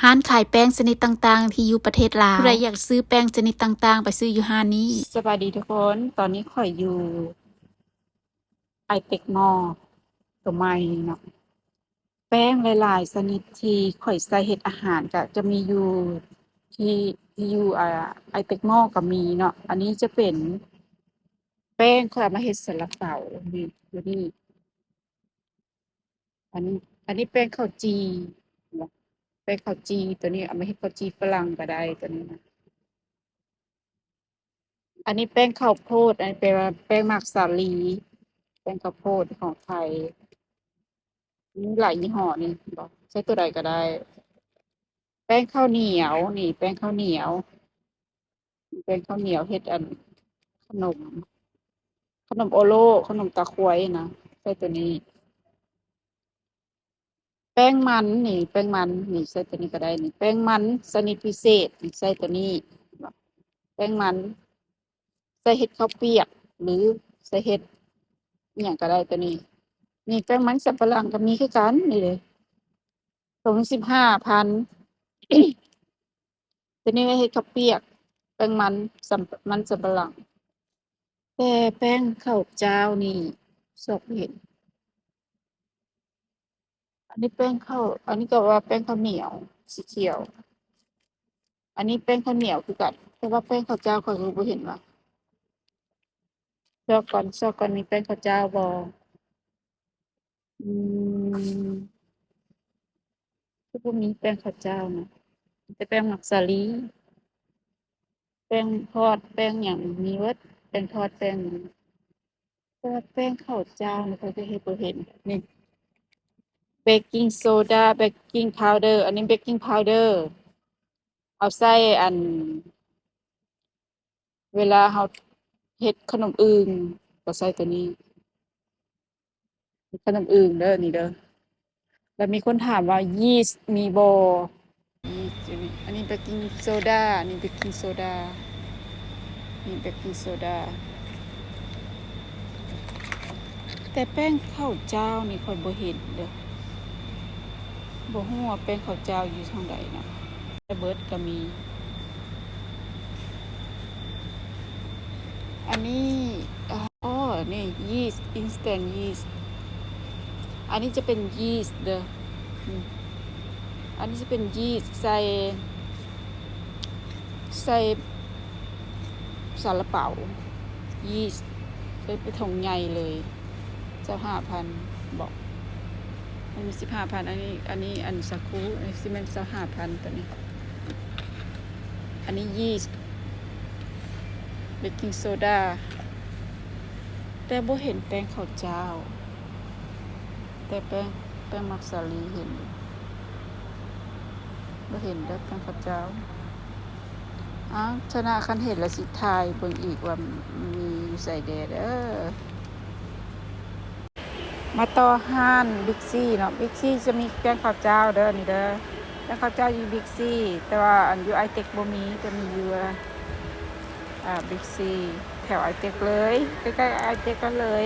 ຮ້ານຂາຍແປ້ງຊະນິດຕ່າງໆທີ່ຢູ່ປະເທດລາວ. ຜູ້ໃດຢາກຊື້ແປ້ງຊະນິດຕ່າງໆ ໄປຊື້ຢູ່ຮ້ານນີ້. ສະບາຍດີທຸກຄົນ, ຕອນນີ້ຂ້ອຍຢູ່ໄອເຕັກມໍໂຕໃໝ່ເນາະ. ແປ້ງຫຼາຍໆຊະນິດທີ່ຂ້ອຍໃຊ້ເຮັດອາຫານກະຈະມີຢູ່ທີ່ ທີ່ຢູ່ ອ່າ ໄອເຕັກມໍກໍມີເນາະ. ອັນນີ້ຈະເປັນແປ້ງຂ້ອຍເອົາມາເຮັດຊາລາເປົາ ນີ້ ຕົວນີ້. ອັນນີ້ ອັນນີ້ແປ້ງເຂົ້າຈີ່ເນາະ, ແປ້ງເຂົ້າຈີ່ ຕົວນີ້ເອົາມາເຮັດເຂົ້າຈີ່ຝຣັ່ງກໍໄດ້ ຕົວນີ້ນະ. ອັນນີ້ແປ້ງເຂົ້າໂພດ, ອັນນີ້ແປວ່າແປ້ງໝາກສາລີ, ແປ້ງເຂົ້າໂພດຂອງໄທ. ມີຫຼາຍຍີ່ຫໍ້ນີ້ ເຫັນບໍ່? ໃຊ້ຕົວໃດກໍໄດ້. ແປ້ງເຂົ້າໜຽວ ນີ້ ແປ້ງເຂົ້າໜຽວ. ແປ້ງເຂົ້າໜຽວເຮັດອັນຂະໜົມ ຂະໜົມໂອໂລ ຂະໜົມຕາຄວາຍນະ ໃຊ້ຕົວນີ້. ແປ້ງມັນນີ້ ແປ້ງມັນນີ້ ໃຊ້ຕົວນີ້ກໍໄດ້ນີ້. ແປ້ງມັນຊະນິດພິເສດນີ້ ໃຊ້ຕົວນີ້. ແປ້ງມັນໃສ່ເຮັດເຂົ້າປຽກ ຫຼື ໃສ່ເຮັດອີ່ຫຍັງກໍໄດ້ຕົວນີ້. ນີ້ແປ້ງມັນສຳປະຫຼັງກໍມີຄືກັນ ນີ້ເດ້ ຖົງໜຶ່ງສິບຫ້າພັນ. ຕົວນີ້ໄວ້ເຮັດເຂົ້າປຽກ ແປ້ງມັນສຳ ມັນສຳປະຫຼັງ. ແຕ່ແປ້ງເຂົ້າຈ້າວນີ້ຊອກເຫັນ. ອັນນີ້ແປ້ງເຂົ້າ ອັນນີ້ກໍວ່າແປ້ງເຂົ້າໜຽວສີຂຽວ. ອັນນີ້ແປ້ງເຂົ້າໜຽວຄືກັນ ແຕ່ວ່າແປ້ງເຂົ້າຈ້າວຂ້ອຍກໍບໍ່ເຫັນວ່າ. ຊອກກ່ອນ ຊອກກ່ອນ ມີແປ້ງເຂົ້າຈ້າວບໍ່? ອືມ ຄືບໍ່ມີແປ້ງເຂົ້າຈ້າວນະ, ມີແຕ່ແປ້ງໝາກສາລີ ແປ້ງທອດ ແປ້ງຫຍັງມີເບິດ ແປ້ງທອດ ແປ້ງຫຍັງ. ແຕ່ວ່າແປ້ງເຂົ້າຈ້າວນີ້ຂ້ອຍກໍເຮັດບໍ່ເຫັນ. ນີ້ ເບກກິງໂຊດາ ເບກກິງພາວເດີ ອັນນີ້ເບກກິງພາວເດີ ເອົາໃສ່ອັນ ເວລາເຮົາເຮັດຂະໜົມອຶ່ງກໍໃສ່ຕົວນີ້ ຂະໜົມອຶ່ງເດີ ນີ້ເດີ. ແລ້ວມີຄົນຖາມວ່າ ຢີສມີບໍ່? ຢີສຢູ່ນີ້ ອັນນີ້ເບກກິງໂຊດາ ອັນນີ້ເບກກິງໂຊດາ ນີ້ເບກກິງໂຊດາ. ແຕ່ແປ້ງເຂົ້າຈ້າວນີ້ຂ້ອຍບໍ່ເຫັນເດີ ບໍ່ຮູ້ວ່າແປ້ງເຂົ້າຈ້າວຢູ່ທາງໃດນະ. ເບີດກໍມີ. ອັນນີ້ ອໍ ນີ້ ຢີສ ອິນສະແຕນຢີສ ອັນນີ້ຈະເປັນຢີສເດີ. ອືມ ອັນນີ້ຈະເປັນຢີສໃສ່ ໃສ່ຊາລາເປົາ ຢີສ ເປັນຖົງໃຫຍ່ເລີຍ. ຊາວຫ້າພັນບໍ? ມັນມີສິບຫ້າພັນ ອັນນີ້ ອັນນີ້ອັນສາຄູ ອັນນີ້ຊິແມ່ນຊາວຫ້າພັນຕົວນີ້. ອັນນີ້ຢີສ ເບກກິງໂຊດາ ແຕ່ບໍ່ເຫັນແປ້ງເຂົ້າຈ້າວ ແຕ່ແປ້ງ ແປ້ງໝາກສາລີເຫັນຢູ່ ບໍ່ເຫັນເດີແປ້ງເຂົ້າຈ້າວ. ອ້າວ ຊະນະ ຄັນເຫັນແລ້ວຊິຖ່າຍເບິ່ງອີກວ່າມີຢູ່ໃສແດ່ເດີ. ມາຕໍ່ຮ້ານບິກຊີເນາະ, ບິກຊີຈະມີແປ້ງເຂົ້າຈ້າວເດີ ນີ້ເດີ ແປ້ງເຂົ້າຈ້າວຢູ່ບິກຊີ ແຕ່ວ່າອັນຢູ່ໄອເຕັກບໍ່ມີ ແຕ່ມີຢູ່ ອ່າ ບິກຊີ ແຖວໄອເຕັກເລີຍ ໃກ້ໆໄອເຕັກກັນເລີຍ.